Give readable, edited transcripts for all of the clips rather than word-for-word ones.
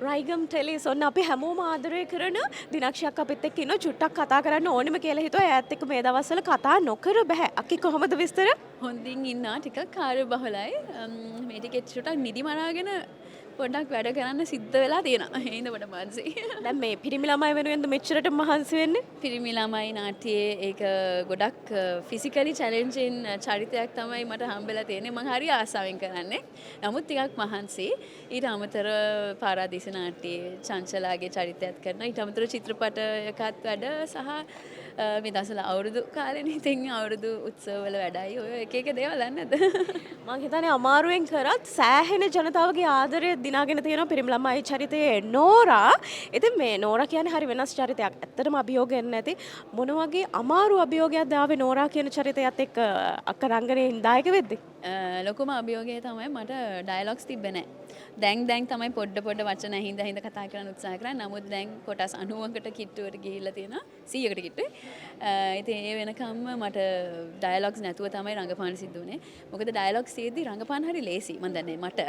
Raigam Tellies ඔන්න අපි හැමෝම ආදරය කරන දිනක්ෂි අක්කා අපිත් එක්ක ඉන්නවා. චුට්ටක් කතා කරන්න ඕනෙම කියලා හිතුවා. එයාත් එක්ක මේ දවස්වල කතා නොකර බෑ. අක්කි, කොහොමද විස්තර? හොඳින් ඉන්නවා. ටිකක් කාර්ය බහුලයි. මේ ටිකේ චුට්ටක් නිදි මරාගෙන පොඩ්ඩක් වැඩ කරන්න සිද්ධ වෙලා තියෙනවා. ඒ හින්දා පොඩ මහන්සි. දැන් මේ පිරිමි ළමයි වෙනුවෙන්ද මෙච්චරට මහන්සි වෙන්නේ? පිරිමි ළමයි නාට්‍යයේ ඒක ගොඩක් ෆිසිකලි චැලෙන්ජින් චරිතයක් තමයි මට හම්බෙලා තියෙන්නේ. මං හරි ආසාවෙන් කරන්නේ. නමුත් ටිකක් මහන්සි. ඊට අමතරව පාරාදීස නාට්‍යයේ චංචලාගේ චරිතයත් කරනවා. ඊට අමතරව චිත්‍රපටයකත් වැඩ සහ මේ දවස්වල අවුරුදු කාලෙනේ. ඉතින් අවුරුදු උත්සවවල වැඩයි, ඔය එක එක දේවල් දන්නේ නැද්ද? මං හිතන්නේ අමාරුවෙන් කරත් සෑහෙන ජනතාවගේ ආදරය දිනාගෙන තියෙනවා පිරිමි ළමයි චරිතයේ නෝරා. ඉතින් මේ නෝරා කියන්නේ හරි වෙනස් චරිතයක්. ඇත්තටම අභියෝග එන්නේ නැති. මොන වගේ අමාරු අභියෝගයක්ද ආවේ නෝරා කියන චරිතයත් එක්ක අක්කා රංගනයෙන් දායක වෙද්දි? ලොකුම අභියෝගය තමයි මට ඩයලොග්ස් තිබ්බේ නෑ. දැන් දැන් තමයි පොඩ පොඩ වචන ඇහිඳ ඇහිඳ කතා කරන්න උත්සාහ කරන්නේ. නමුත් දැන් කොටස් 90කට කිට්ටුවට ගිහිල්ලා තියෙනවා. 100කට කිට්ටුවේ. ඉතින් ඒ වෙනකම්ම මට ඩයලොග්ස් නැතුව තමයි රංගපාන සිද්ධ වුණේ. මොකද ඩයලොග්ස් තියෙද්දි රංගපාන හරි ලේසි. මං දන්නේ මට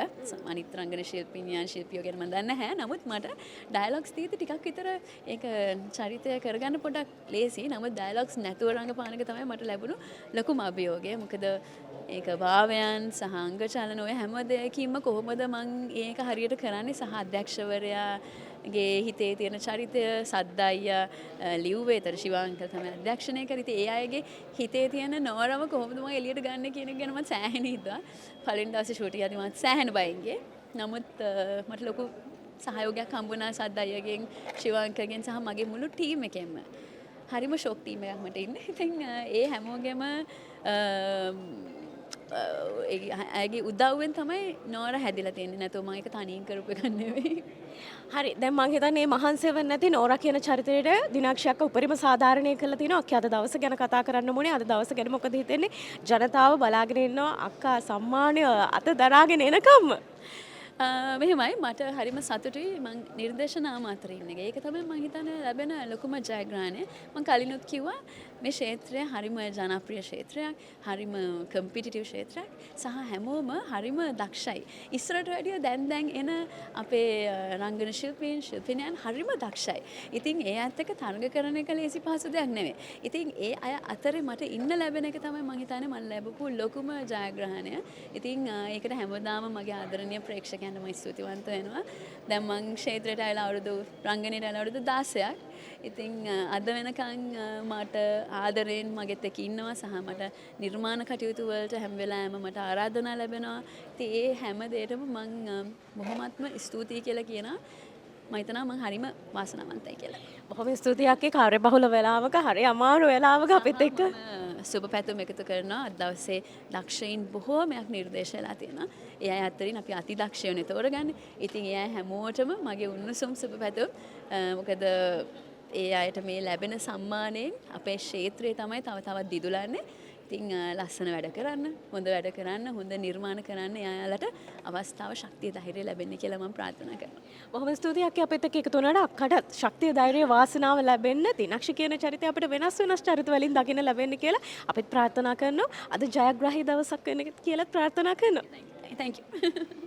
අනිත් රංගන ශිල්පිනියන් ශිල්පියෝ ගැන මං දන්නේ නැහැ. නමුත් මට ඩයලොග්ස් තියෙද්දි ටිකක් විතර ඒක චරිතය කරගන්න පොඩක් ලේසි. නමුත් ඩයලොග්ස් නැතුව රංගපාන එක තමයි මට ලැබුණු ලොකුම අභියෝගය. මොකද ඒක භාවයන් සහ අංග චලන ඔය හැම දෙයකින්ම කොහොමද මං ඒක හරියට කරන්නේ සහ අධ්‍යක්ෂවරයාගේ හිතේ තියෙන චරිතය, සද්ද අයියා ලිව්වේ, ඒතර ශිවාංකල් තමයි අධ්‍යක්ෂණය කරේ. ඉතින් ඒ අයගේ හිතේ තියෙන නෝරම කොහොමද මං එළියට ගන්නෙ කියන එක ගැන මං සෑහෙන හිතුවා. පළවෙනි දවසේ ෂූට් එක යද්දි මං සෑහෙන බයෙන් ගියේ. නමුත් මට ලොකු සහයෝගයක් හම්බුණා සද්ද අයියාගෙන්, ශිවාංකල්ගෙන් සහ මගේ මුළු ටීම් එකෙන්ම. හරිම ෂොක් ටීම් එකක් මට ඉන්නේ. ඉතින් ඒ හැමෝගෙම අයගේ උදව්වෙන් තමයි නෝර හැදිලා තියෙන්නේ. නැතුව මම ඒක තනියෙන් කරපු එකක් නෙවෙයි. හරි, දැන් මං හිතන්නේ මේ මහන්සි වෙන්නේ නැති නෝරා කියන චරිතයට දිනක්ෂි අක්කා උපරිම සාධාරණය කරලා තිනවා. අක්කා, අද දවස ගැන කතා කරන්න ඕනේ. අද දවස ගැන මොකද හිතෙන්නේ? ජනතාව බලාගෙන ඉන්නවා අක්කා සම්මානය අත දරාගෙන එනකම්ම. මෙහෙමයි, මට හරිම සතුටුයි මං නිර්දේශන අමාත්‍යර ඉන්න එක. ඒක තමයි මං හිතන්නේ ලැබෙන ලොකුම ජයග්‍රහණය. මං කලිනුත් කිව්වා, මේ ක්ෂේත්‍රය හරිම ජනප්‍රිය ක්ෂේත්‍රයක්, හරිම කම්පිටිටිව් ක්ෂේත්‍රයක් සහ හැමෝම හරිම දක්ෂයි. ඉස්සරට වැඩිය දැන් දැන් එන අපේ රංගන ශිල්පීන් ශිල්පිනියන් හරිම දක්ෂයි. ඉතින් ඒ අයත් එක්ක තරඟ කරන එක ලේසි පහසු දෙයක් නෙවෙයි. ඉතින් ඒ අය අතරේ මට ඉන්න ලැබෙන එක තමයි මං හිතන්නේ මං ලැබපු ලොකුම ජයග්‍රහණය. ඉතින් ඒකට හැමදාම මගේ ආදරණීය ප්‍රේක්ෂකයන්ට මම ස්තුතිවන්ත වෙනවා. දැන් මං ක්ෂේත්‍රයට ආවිලා අවුරුදු, රංගනයට ආවිලා අවුරුදු 16ක්. ඉතින් අද වෙනකන් මට ආදරයෙන් මගෙත් එක්ක ඉන්නවා සහ මට නිර්මාණ කටයුතු වලට හැම වෙලාවෙම මට ආරාධනා ලැබෙනවා. ඉතින් ඒ හැම දෙයකටම මං බොහොමත්ම ස්තුතියි කියලා කියනවා. මම හිතනවා මං හරිම වාසනාවන්තයි කියලා. බොහොම ස්තුතියි අක්කේ, කාර්යබහුල වෙලාවක, හරි අමාරු වෙලාවක අපිත් එක්ක. සුබ පැතුම් එකතු කරනවා. අද දවසේ දක්ෂයින් බොහෝමයක් නිර්දේශ වෙලා තියෙනවා. ඒ අය අතරින් අපි අති දක්ෂයෝනේ තෝරගන්නේ. ඉතින් ඒ අය හැමෝටම මගේ උණුසුම් සුබ පැතුම්. මොකද ඒ අයට මේ ලැබෙන සම්මානයෙන් අපේ ක්ෂේත්‍රය තමයි තව තවත් දිදුලන්නේ. ඉතින් ලස්සන වැඩ කරන්න, හොඳ වැඩ කරන්න, හොඳ නිර්මාණ කරන්න එයාලට අවස්ථාව, ශක්තිය, ධෛර්යය ලැබෙන්න කියලා මම ප්‍රාර්ථනා කරනවා. බොහොම ස්තුතියි අක්කේ අපිත් එක්ක එකතු වුණාට. අක්කට ශක්තිය, ධෛර්යය, වාසනාව ලැබෙන්න, දිනක්ෂි කියන චරිතය අපිට වෙනස් වෙනස් චරිත වලින් දකින්න ලැබෙන්න කියලා අපිත් ප්‍රාර්ථනා කරනවා. අද ජයග්‍රාහී දවසක් වෙන්න කියලාත් ප්‍රාර්ථනා කරනවා. Thank you.